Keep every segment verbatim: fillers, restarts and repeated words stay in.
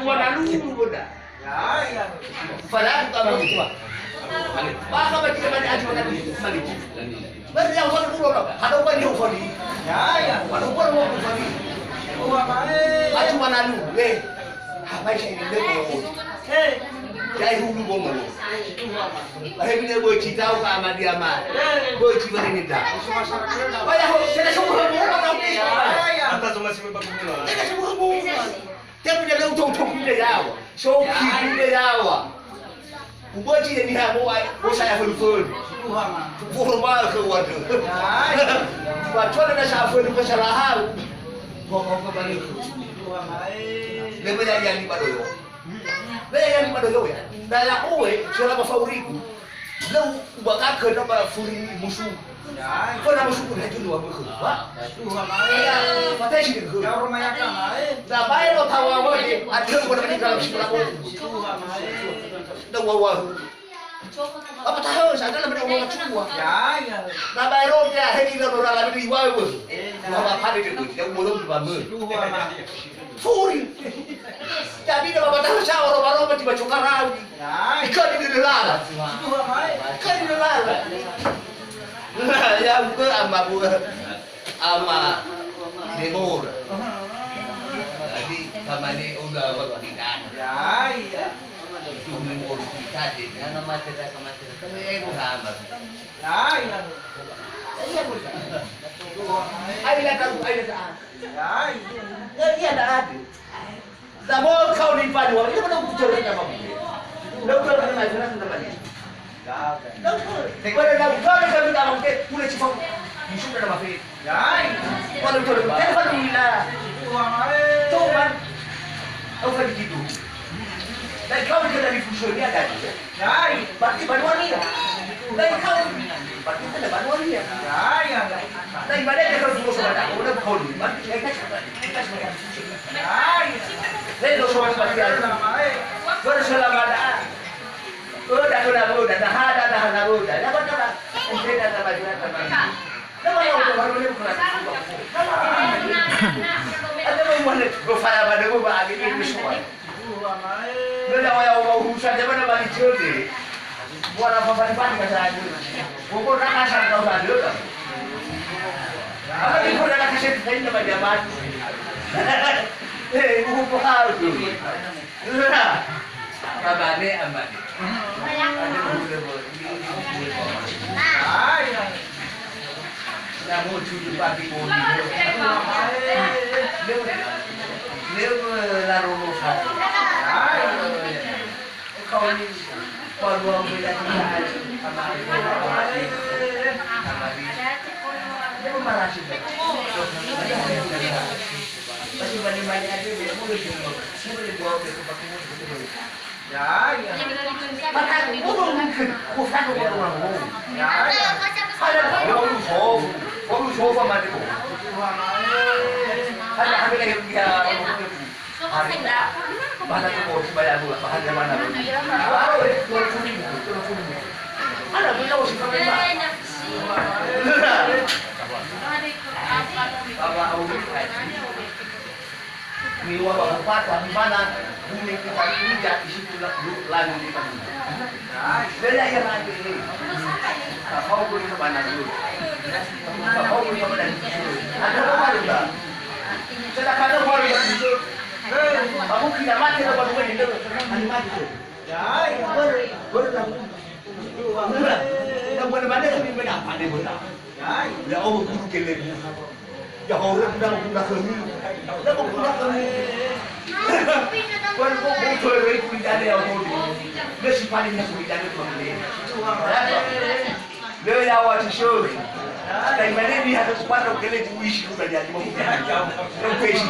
Wana lulu boda. Ya, ya. Fala aku tak mau tua. Maka bagi kami aja wana lulu. Bagi yang wana lulu, ada apa dia ufali? Ya, ya. Wana apa mau ufali? Aja wana lulu, eh. Apa sih ini? Eh. Jadi hulu bomo. Akhirnya boleh cerita ke ama dia, ama. Boleh cerita ini dah. Banyak ho, saya semua bomo. Atas sama si Bapak Gubernur. Saya semua bomo. Tapi dia uto-uto kuda yawa. Soki kuda yawa. Ubaci dia niha mo ai, mo saya fun-fun. Fun-fun ba ke waduh. Baca ada saya fun kesalahan. Kok kok kembali. Lebih dari yang di Padoyo. Lebih yang di Padoyo ya. Daya oe, selama fauriku. Lö ubakakö na ba furi musu. Kö na musu kö na julu wa musu. Wa? Fatesi dikö. Na bae no tawa wa de, adil wa na dalam sekolah ko. Na wa wa. Apa tahu, saya dalam dia orang tua. Na bae ro dia, hei, dia orang lain di wa wa. Wa wa pada dia, dia bolong di bambu. Furi. Jadi, na ba tahu sa oro-oro ba tiba coka rawi. Ikali di lala. Ikali di lala. Nah, ya, buka ama, buka ama Debora. Jadi, kamane udah waktu di tanah. Ya, iya. Itu umur kita, jadi. Yang mati dah kematian. Kan, eh, bukan ama. Ya, iya. Iya, bukan. Ayo, datang, ayo, datang. Ya, iya. Ya, iya, ada. Tabol kau di Padua, ini mana aku cerita apa? Dah udah kena naik, kena kena balik. Dah udah. Pada dah udah, dah udah, dah udah, udah cuma musuh dah mati. Yai. Pada udah, telepon dulu lah. Tuh, man. Aku kan gitu. Dan kau kena di Fusionia tadi, ya? Yai. Berarti Banuania. Dan kau, berarti kena Banuania. Yai, ya. Dan ibadah dia kalau dulu sama tak, udah kau dulu. Berarti kita, kita sebagai Yai. Hei, lo soal bagian. Berselamatan. Udah, udah, udah. Nah, ada, nah, nah, udah. Dapat, dapat. Udah, dapat, dapat, dapat. Dapat, dapat, dapat, dapat. Ada mau mana? Gua fala pada gua, Pak, ini, ini semua. Udah, udah, udah, urusan dia mana balik jodi. Buat apa, balik, balik, kata aku. Pokoknya kasar kau saja, kan? Apa di pura kasih kita ini nama dia mati? Eh, buku hal tu. Lah. Abane, abane. Namu cucu papi boni. Leo, leo la ronosa. Kau ni, kau dua bela kita. Sama, sama, sama. Leo marasi. Masih banyak-banyak aja, dia boleh, dia boleh, dia boleh buat, dia boleh pakai, dia boleh. Ya, ya. Maka guru mungkin, bukan guru orang. Ya, ya. Ada guru sof, guru sof sama dia. Ada, ada yang dia, hari, mana tu bos bayar dulu, bahan dia mana dulu. Baru, eh, dua puluh ribu, dua puluh ribu. Ada pun tahu sih, Pak. Bapak Audi. Niŵa'ö ba hopata, di mana bune kita injak di situ la-, lu-, lalu di mana. Beda ya lagi ini. Kapau pun ke mana dulu. Kapau pun ke mana dulu. Ada apa juga? Sedangkan ada apa juga? Kamu tidak mati apa bukan itu? Ada mati tu. Ya, ya. Boleh, boleh lah. Nah, na buana mane kami mena pade bola. Ya, oh, guru kele. Ya, hore na guru kami. Na guru kami. Wan ko ko to re ku dane ya ko. Na si pade na ku dane ko. Le ya wa ti so. Dai mane ni ha ku pado kele tu isi ku tadi aku. Ko pe si.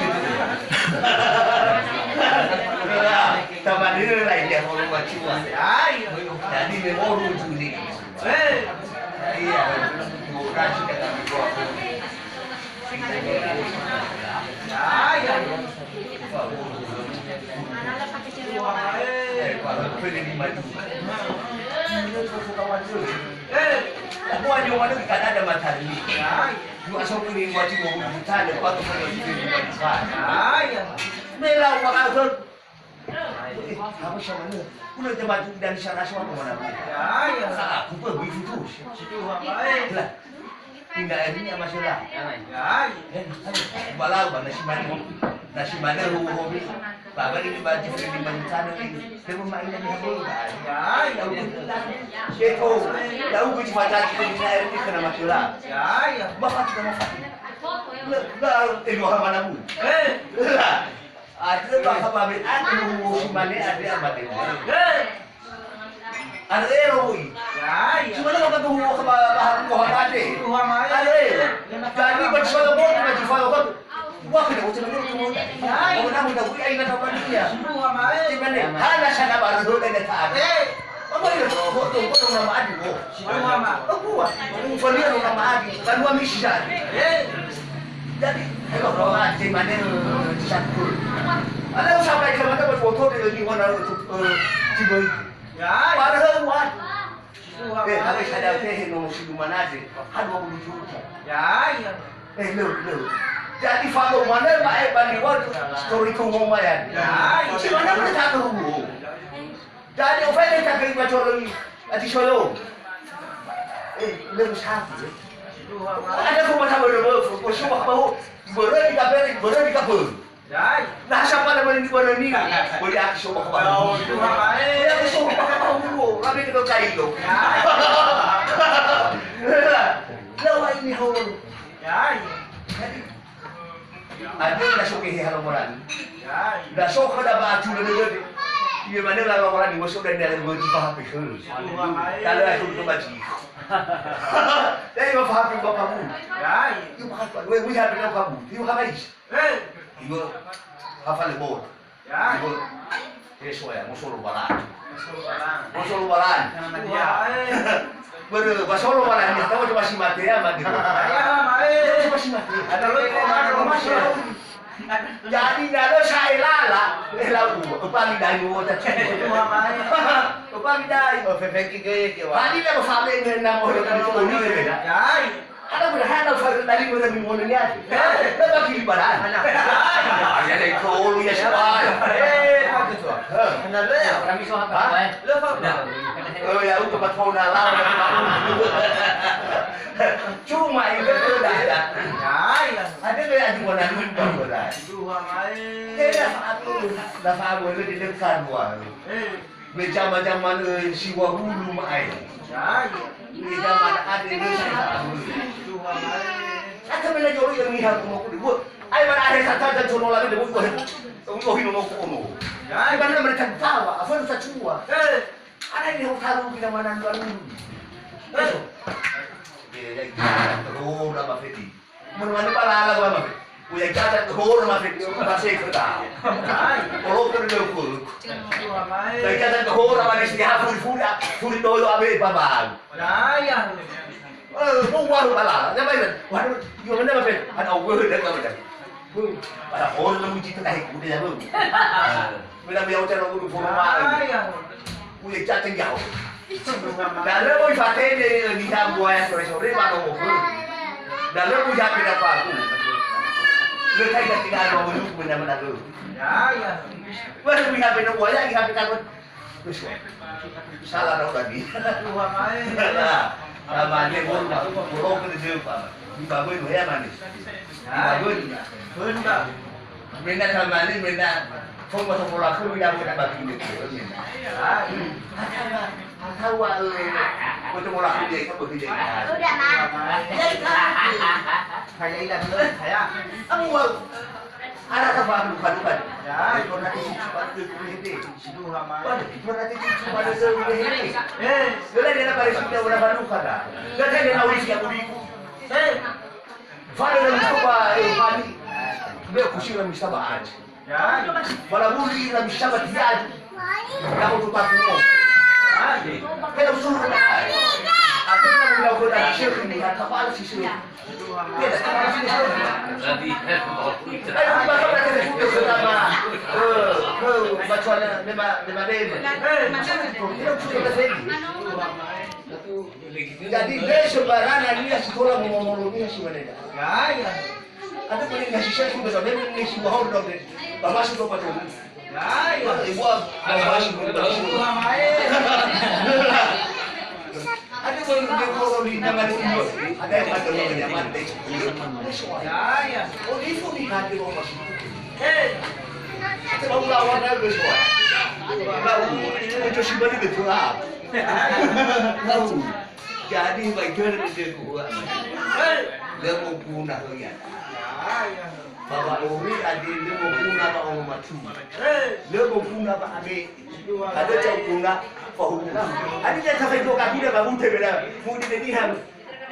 Tamane lai ya ko ma cua. Ai, jadi me moru tu ni. Eh, iya, demokrasi dengan keluarga. Ya, ya. Eh, kalau pilih di maju. Eh, aku aja mana kita ada matahari. Ya. Dua sopir yang wajib mau buta, ada waktu kalau pilih di maju. Ya, ya. Mela waktu Apa siapa ni? Udah tempat dan sana semua mana? Ya, ya. Salah, aku pun begitu terus. Situ apa, eh? Lah. Ina eri ni ama sela. Ya, ya. Eh, balau ba nasi mane. Nasi mane hu hobi. Baba ini baju free di mana sana ini. Dia mau main di sana. Ya, ya. Itu. Tahu gue cuma tadi ke ina eri ni kena masela. Ya, ya. Bapak kita mau. Lah, eh, dua mana bu? Eh. Lah. Andrö bakha ba we'andrö huhuo si mane andre amadömö. Andrö ero, woi. Ya'ia. Cuma lö bakha huhuo ba, ba, ba, ba, andre. Andrö ero. Jadi, ba zifao bote, ba zifao bote. Wah, kena bote mane, kena bote. Ya'ia. Oh, namu dah, woi, aina kapan dia? Cuma ne, hana sana baru, hana ta'at. Eh. Apa dia? Bote, bote, nama adu, oh. Aku, ah. Fali'ö nama adu. Kan dua misi saja. Eh. Jadi, ero roha, si mane, eh, si satu. Ada usaha baik sama ada buat foto di, di mana itu, eh, di baik. Ya. Padahal buat. Eh, tapi saya teh no si rumah aja. Kan dua puluh juta. Ya, iya. Eh, lo, lo. Jadi, falo mana, Pak, eh, bani buat story ku ngomong ya. Ya, iya. Si mana boleh satu. Jadi, ofele tak kei macam ni. Ati solo. Eh, le sapi, eh. Ada ko mata bere, bere, ko so ba ko. Bere di kabere, bere di kabere. Dai. Nah, siapa nama ini bere ni? Boleh aku so ba ko. Oh, itu apa, eh? Boleh aku so ba ko. Kami kita cari lo. Dai. Lawa ini ho. Dai. Jadi, Andrö na so gehe ha Lowalangi. Na so khöda ba atulö dödöde. Imane la Lowalangi, wö so dania wö zi fahape khöu. Talö akhöu to bazi. Dai wa fahape ba pabu. Dai. Yu fahape, wö, wö hape na pabu. Yu hape is. Yu hape le bot. Ya. Ibu, eh, soya, mosolo balan. Mosolo balan. Mosolo balan. Jangan lagi ya. Bere, mosolo balan, ya, tahu cuma si mate ya, mate. Ya, mate. Cuma si mate. Ada lo, ada lo, masih. Jadi, nalo saya lala, eh, lau, upami dai, mau tak cukup. Upami dai. Oh, fefeki ke, ke, wa. Tadi dah berfabrik dengan nama orang itu, ini, ya. Ya. Ada berhana fa dari mana mi mona ni ati. Ada bagi di badan. Ana. Ya, ya, ya, ya, ya, ya, ya. Eh, apa tu? Hah? Ana le ya. Kami so apa, eh? Lo fa. Oh, ya, untuk patona lah. Cuma itu tu dah ada. Ya, ya. Ada le yang di mana ni, Bang, berai. Dua mai. Dia dah apa? Dah apa? Dia dekat dua. Eh. Me jama-jama, eh, siwahulu ma'ae. Ya'ia. Me jama andre lö sa'ae sa'ae. Ata me na yolo ya niha ku moku de. Ai mana ahe sata dan sono lagi de, woi, woi, hino moku ono. Ya'ia. Ai mana mereka tawa, apa lu sacua? Eh. Ada ini hotaru kita mana lu anu. Eh. Ya, ya, ya, terus, apa, Fedi? Manu-manu ba lala wa mafe. Uya kata ke hora mafe, ba se ke ta. Olo ke le ku. Uya kata ke hora ba ni si ha furi furi, furi doyo abe ba ba. Ya, ya. Eh, bu wa ba la. Ya ba ni. Wa, yo mana mafe? Ada wa da ka ba. Bu. Ba hora mu ji ta ku de ya bu. Mena me ocha no guru formal. Uye caceng jauh. Dalam boy fatene ni tambu ayah sore-sore mana ngobrol. Dalam boy hape dapat aku. Lekai dan tidak ada ngomong benar-benar lu. Ya, ya. Wah, boy hape no buaya, hape takut. Salah dong tadi. Tuhan main. Nah, namanya guru, guru kerja apa? Di bagus ya manis. Di bagus. Benar. Mena tamane, mena fong ba sokola ku, mena mena bagi ni, mena. Hatawa, hatawa, eh, foto bola ku dia, itu bagi dia. Udah, Mak. Saya ila dulu, saya. Amu, ada apa, bukan, bukan. Ya, itu nanti cuci baju dulu, ini. Waduh, itu nanti cuci baju dulu, ini. Eh, sudah dia nak balik sudah, udah baru kada. Dah saya nak urus ya, budi. Eh. Fale na mistaba, eh, fani. Be kusi na mistaba aja. Fala buli na mistaba tiadu. Na utu taku. Kena usul na. Aku na mula ko na sir ni, na kapal si sir. Kena kapal si sir. Ayo, kita kena kita sama. Eh, eh, baca na, nema, nema, nema. Eh, kena usul na sini. Jadi, le sembarang niha si tola momolo niha si manena. Ya, ya. Ada boleh ngasih saya sudah sampai ni si wahor dong deh. Bapak sudah patung. Ya, ya. Wah, ada baru dia kalau di nama dia. Ada yang ada yang mati. Ya, ya. Oh, itu di nanti mau masuk. Hei. Kita mau lawan aja, guys, wah. Lawan. Itu si balik betul lah. Lawan. Jadi, baiklah dia kuat. Hei. Dia mau punah lagi. Ya, ya. Ba wa'auri ade lö moguna ba wa'oromati. Lö moguna ba abe. Ada cau guna fahuguna. Ade ya sampai dua kaki dah bangun saya bela. Mudi de niha.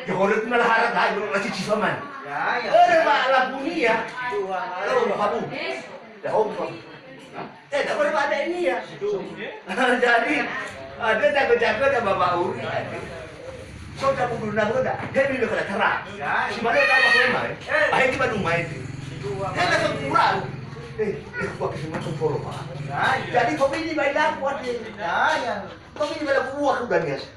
Ya horek na lahara dah, yo lagi cifa man. Ya, ya. Ada ba lagunia. Tuhan. Ada ba habu. Dah hom. Eh, tak boleh ba abe ini ya. Jadi, ada jago-jago ada ba wa'auri. So, tak boleh nak benda. Dia bila kena terang. Ya, ya. Si mana tak boleh main? Eh. Akhirnya baru main. Itu, Pak. Dia tak kurang. Eh, eh, gua kesempatan follow, Pak. Ya, ya. Jadi, kopi ini baik aku ada. Ya, ya. Kopi ini baik aku, aku udah nias.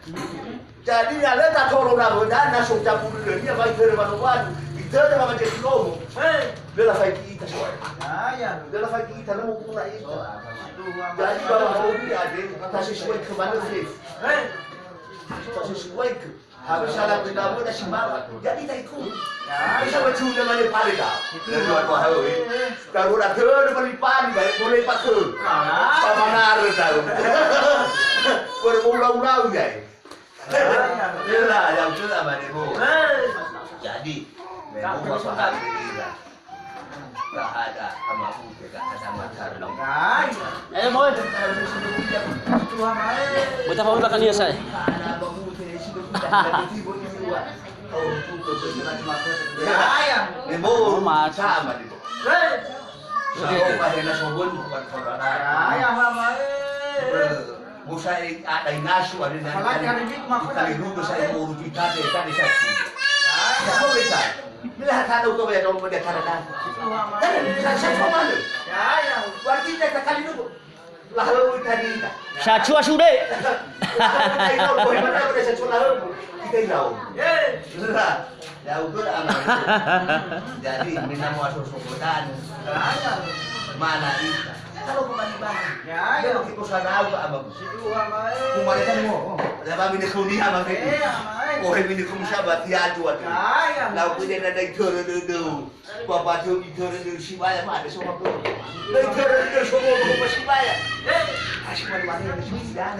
Jadi, na lö tatolo nawöda, na so tabulö dönia, ba itörö wanowanu, itörö wamazeki nomo. He. Lö lafaigi ita soal. Ya, ya. Lö lafaigi ita, lö moguna ita. Jadi, ba wa'auri ade, tasesuai kö manö fefu. He. Tasesuai kö. Habis salah guna nawöda si mama. Jadi, taikut. Ya. Bisa bacuna mane pale da. Lö dua, dua hal, eh. Taruh dah törö bali pali, baik boleh pakai. Ah. Sama nara tahu. Baru mau ulau-ulau, ya. Ela, yang tu lah, Pak Debo. Hei. Jadi, memang masalah ini lah. Tak ada sama putih, tak ada masalah. Hai. Ayo, Boy. Betul apa udah kali ya, saya? Ya, ya. Memang Mas. Sama, Pak Debo. Hei. Sama, Pak Debo. Sobun, bukan corona. Ya, ya, Mama, eh. Eh. Mo sa'ae ada inasu, ada inasu. Apalagi hari Minggu, maka kali dulu saya mau urut ikan, ikan di satu. Ya. Saya mau ikan. Bila saya tahu kau banyak orang pada karena. Itu, Mama. Kan, saya, saya cuma malu. Ya, ya. Berarti kita kali dulu. Lah, lalu tadi kita. Sacua sude. Lah, lalu tadi kita, bagaimana pada sacua lalu? Kita hilau. Ye. Lah. Ya, ukur amal. Jadi, mina mua sosokodan. Mana ita? Kalau kembali barang. Ya, ya. Kita sana apa, Abang? Situ, Abang, eh. Kemarin kan mau. Ya, Abang, ini kuliah, Abang, ini. Eh, Abang, eh. Oh, ini kamu sahabat, ya, tuh, tuh. Ya, ya. Lau punya nada itu, tuh, tuh, tuh. Bapak tuh, itu, tuh, tuh, si Baya, mana sama tuh? Nah, itu, tuh, tuh, sama, sama si Baya. Eh. Ah, si Baya, mana si Baya?